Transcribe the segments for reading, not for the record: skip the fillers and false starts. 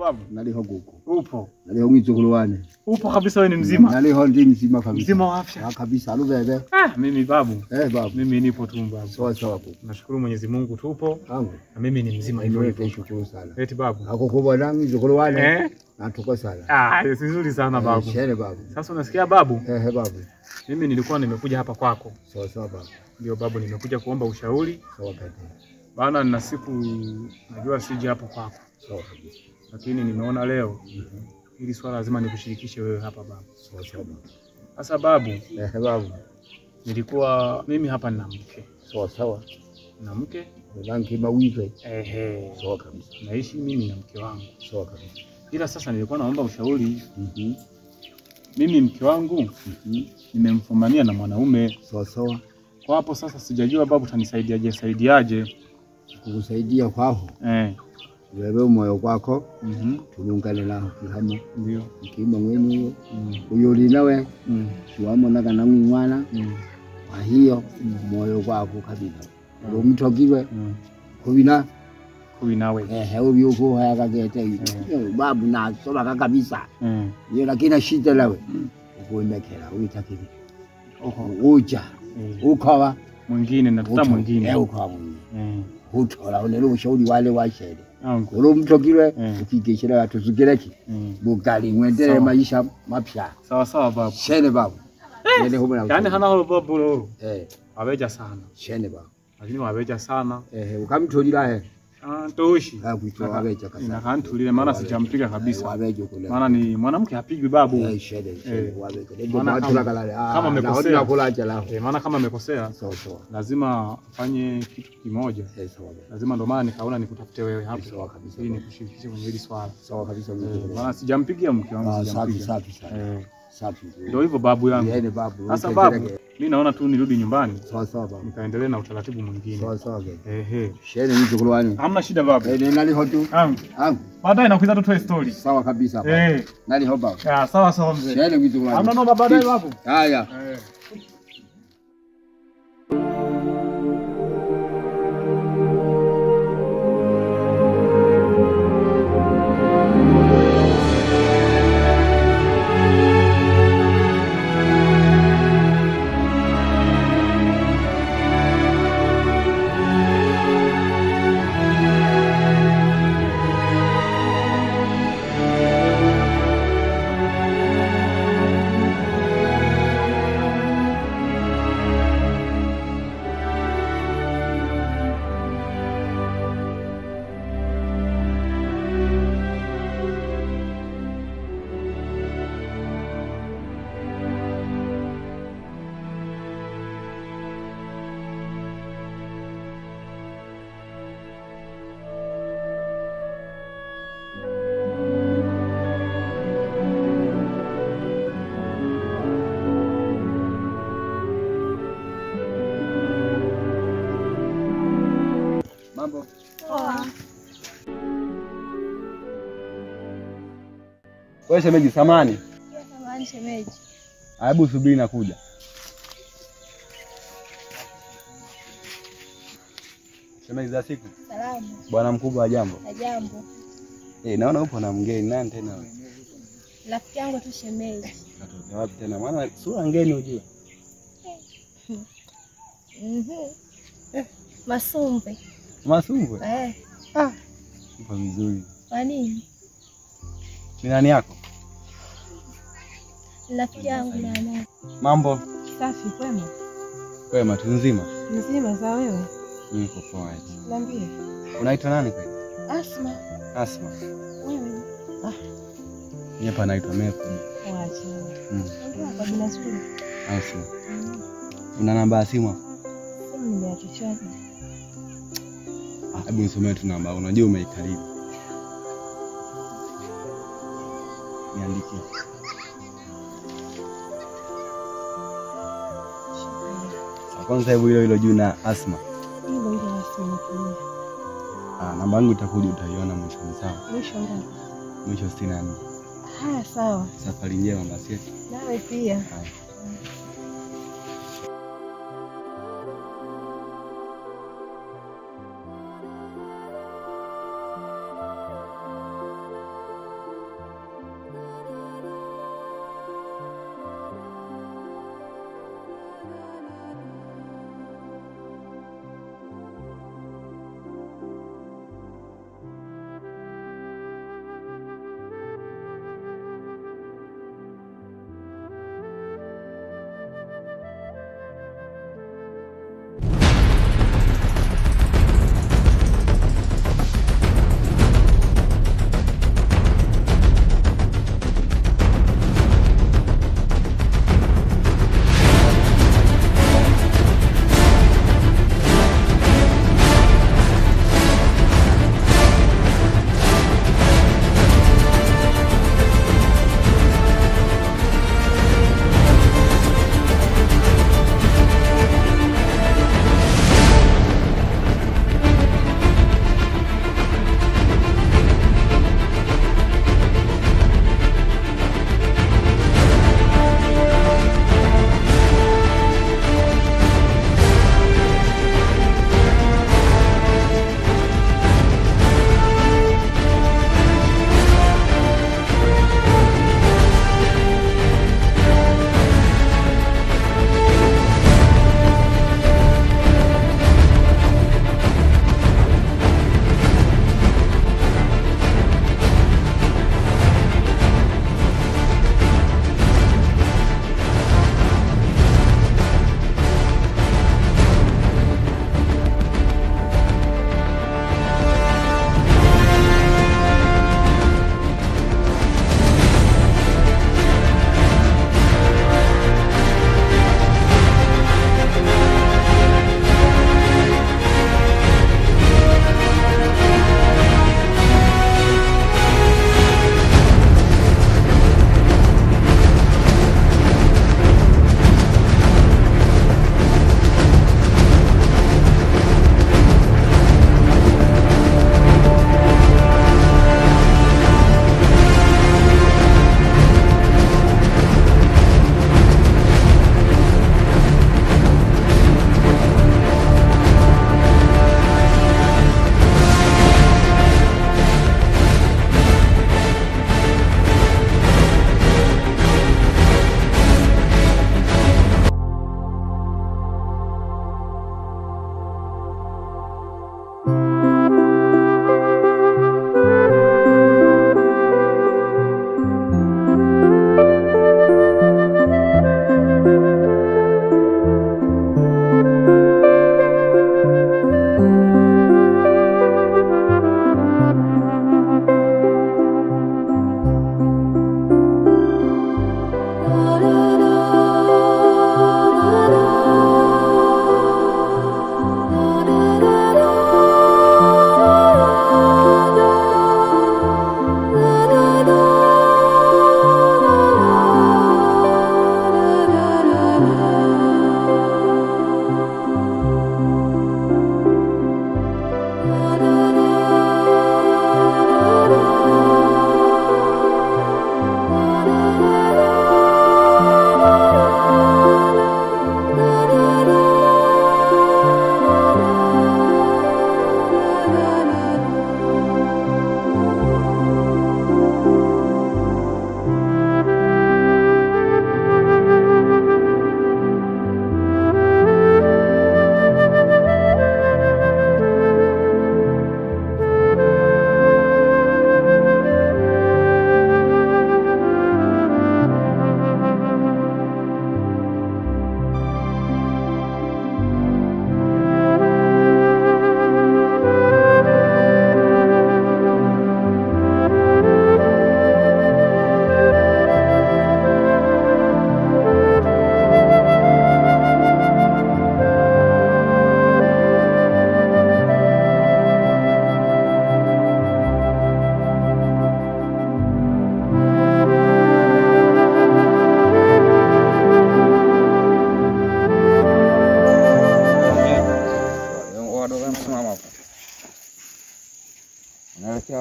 babu? Naliho guko. Upo. Naliho mwizukulu wane. Upo kabisa wewe ni mzima. Naliho ndi mzima kabisa. Mzima wa afya. Ah, kabisa alubebe. Ah, mimi babu. Eh, babu. Mimi nipo tu babu. Sawa sawa babu. Nashukuru Mwenyezi Mungu tupo. Angu. Na mimi ni mzima hivyo hivyo. Nashukuru sana. Eti babu. Akukubona mwizukulu wane. Eh? Natuko sana. Ah, vizuri sana babu. Shere babu. Sasa unasikia babu? Eh, babu. Mimi nilikuwa nimekuja hapa kwako. Sawa sawa babu. Ndio babu, nimekuja kuomba ushauri. Sawa kabisa. Bana, nina siku najua sije hapo kwako. Sawa kabisa. Lakini nimeona leo hili swala lazima nikushirikishe wewe hapa babu. Sawa sawa babu. Sasa babu, eh babu, nilikuwa mimi hapa nina mke. Sawa sawa. Na mke? Mwanamke mawive. Ehe. Sawa kabisa. Naishi mimi na mke wangu. Sawa kabisa. Ila sasa nilikuwa naomba ushauri. Mimi mke wangu nimemfumania na mwanaume. Sawa sawa. Kwa hapo sasa sijajua babu utanisaidiaje saidiaje. Kukusaidia kwao. Eh. Wewe moyo kwako. Tuungane nao kihamo. Ndio. Mkima mwenu huyo. Uyo nawe. Tuamonaga na mwana. Kwa hiyo moyo kwako kabisa. Ndio mtogirwe. Kubina kubinawe. Eh, huyo yuko haya kagete. Babu na sola kabisa. Yeye lakini shida lawe. Ukuonekera uitakiri. Uja. Ukawa mwingine na tuta mwingine. Eh, ukawa mwingine. Hutola unelo ushauri wale washere. Uro mtogirwe ukigeshera atuzugireki. Bugali ngwendele maisha mapya. Sawa sawa babu. Shene babu. Yele humna. Yani hana ho babu lo. Eh. Abeja sana. Shene babu. Lakini wabeja sana. Eh, ukamtolira he. Ah, toshi. Ah, kuitoa abeja kabisa. Inakantulile maana sijampiga kabisa. Wabeja kule. Maana ni mwanamke hapigwi babu. Eh, shene shene wabeja. Ndio kama amekosea. Kama maana kama amekosea. Sawa sawa. Lazima afanye kitu kimoja. Eh, sawa. Lazima ndo maana nikaona nikutafute wewe hapo. Sawa kabisa. Ili nikushirikishe kwenye hili swala. Sawa kabisa. Maana sijampigia mke wangu sijampiga. Safi safi sana. Safi. Ndio hivyo babu yangu. Yeye babu. Sasa babu, mimi naona tu nirudi nyumbani. Sawa sawa babu. Nikaendelee na utaratibu mwingine. Sawa sawa. Ehe. Shene mzukulu wangu. Hamna shida babu. Eh, naliho tu. Angu. Angu. Baadaye nakuiza tutoe story. Sawa kabisa babu. Eh. Naliho babu. Ah, sawa sawa mzee. Shene mzukulu wangu. Hamna noma baadaye babu. Haya. Eh. Mambo. Poa. Wewe shemeji, samani. Samani shemeji. Hebu subiri nakuja. Shemeji, za siku. Salamu. Bwana mkubwa, jambo. Jambo. Eh, naona upo na mgeni. Nani tena wewe? Rafiki yangu tu shemeji. Katoka wapi tena? Maana sura ngeni ujue. Eh. Masumbe. Masumbwe? Eh. Ah. Upo vizuri. Kwa nini? Ni nani yako? Rafiki yangu nani? Mambo? Safi, kwema? Kwema tu, nzima. Nzima za wewe? Niko poa. Niambie. Unaitwa nani kweli? Asma. Asma. Wewe? Ah. Mimi hapa naitwa Mefu. Waache. Ndio kwa jina zuri. Asma. Una namba ya simu? Simu nimeacha chaji. Hebu nisomee tu namba, unajua umeikariri. Niandikie. Sasa kwanza hebu hilo hilo juu na Asma. Hilo hilo Asma natumia. Ah, namba yangu itakuja utaiona mwisho, sawa? Mwisho ngapi? Mwisho 64. Haya, sawa. Safari njema basi. Nawe pia. Haya.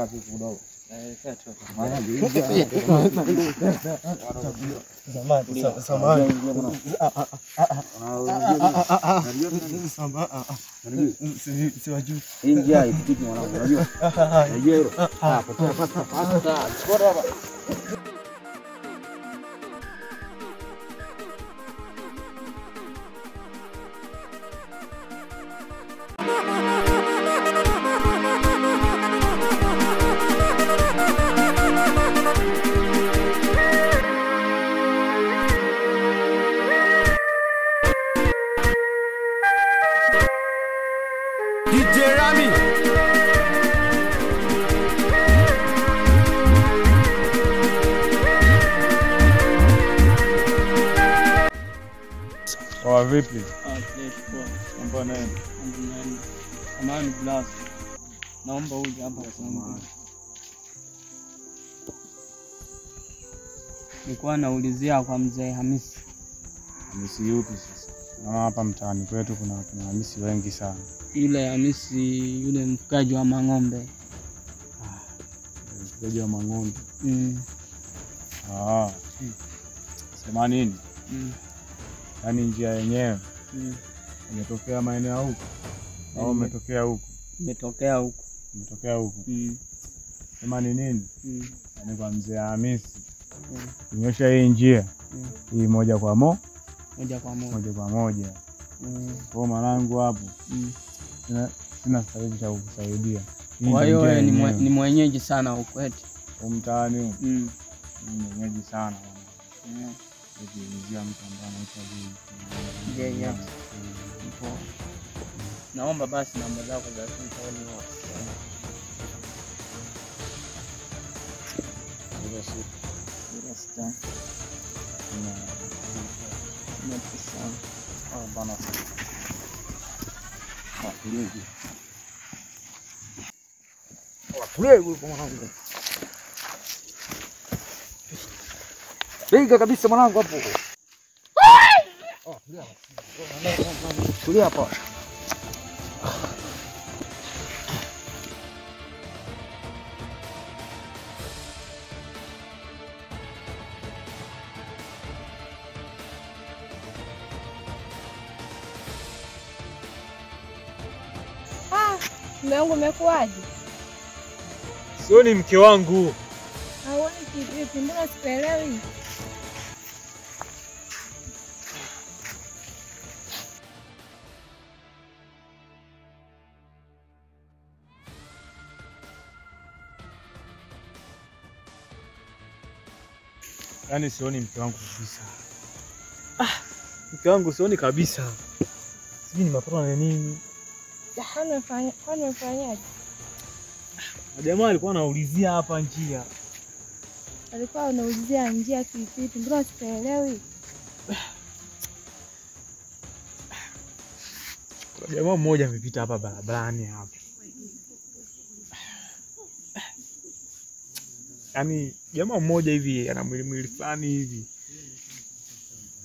wapi kidogo? Naelekea tu. Hii njia haipitiki mwanangu, unajua? Unajua hilo? Ah, potea pasta pasta. Chukua hapa. DJ Rami. Poa vipi? Ah, fresh poa. Mambo nani? Amani blast. Naomba uje hapa kwa. Nilikuwa naulizia kwa mzee Hamisi. Hamisi yupi sasa? Na hapa mtaani kwetu kuna Hamisi wengi sana. Yule Hamisi yule mfugaji wa mang'ombe. Ah, mfugaji wa mang'ombe. Ah. Sema nini? Yaani njia yenyewe. Umetokea maeneo huko? Au umetokea huko? Umetokea huko. Umetokea huko. Sema ni nini? Yaani kwa mzee Hamisi. Nyosha hii njia. Hii moja kwa moja. Moja kwa moja. Moja kwa moja. Kwa mwanangu hapo. Sina sasa hivi cha kukusaidia. Kwa hiyo wewe ni mwenyeji sana huko eti? Mtaani huko. Ni mwenyeji sana bwana. Nikiulizia mtu ambaye anaitwa Jay. Jay. Poa. Naomba basi namba zako za simu ni wasiliane. 06 06 9 bana. Mwanangu. Piga kabisa mwanangu hapo. Tulia hapo. Ah, mume wangu umekuaje? Sioni mke wangu. Hauoni kivipi? Mbona sikuelewi? Yaani sioni mke wangu kabisa. Ah, mke wangu sioni kabisa. Sijui nimepatwa na nini. Kwani umefanyaje? Jamaa alikuwa anaulizia hapa njia. Alikuwa anaulizia njia kivipi? Mbona sikuelewi? Kuna jamaa mmoja amepita hapa barabarani hapa. Yaani jamaa mmoja hivi ana mwili mwili fulani hivi.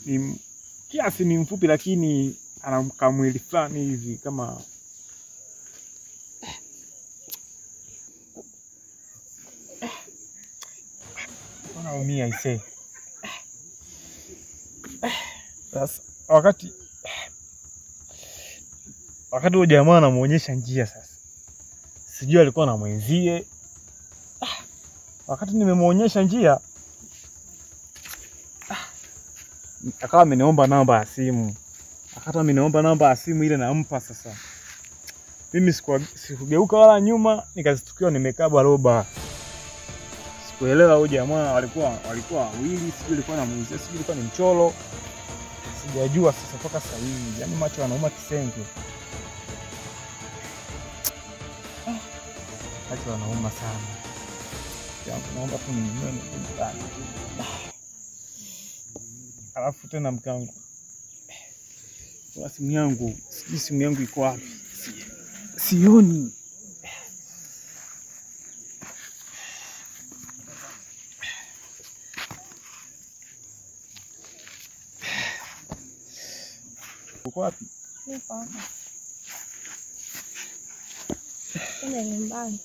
Ni kiasi ni mfupi lakini ana kamwili fulani hivi kama naumia ise. Sasa wakati huyo jamaa anamuonyesha njia sasa. Sijui alikuwa na mwenzie. Wakati nimemuonyesha njia akawa ameniomba namba ya simu. Akata ameniomba namba ya simu ile nampa sasa. Mimi sikugeuka wala nyuma, nikastukiwa nimekabwa roba. Sikuelewa huyo jamaa walikuwa wawili, sijui alikuwa anamuuzia, sijui ilikuwa ni mchoro. Sijajua sasa mpaka sasa hivi. Yaani macho yanauma kisenge. Macho yanauma sana. Naomba tu ninunue nyumbani. Alafu tena mke wangu. Kuna simu yangu, sijui simu yangu iko wapi. Sioni. Uko wapi? Nipo hapa. Nenda nyumbani.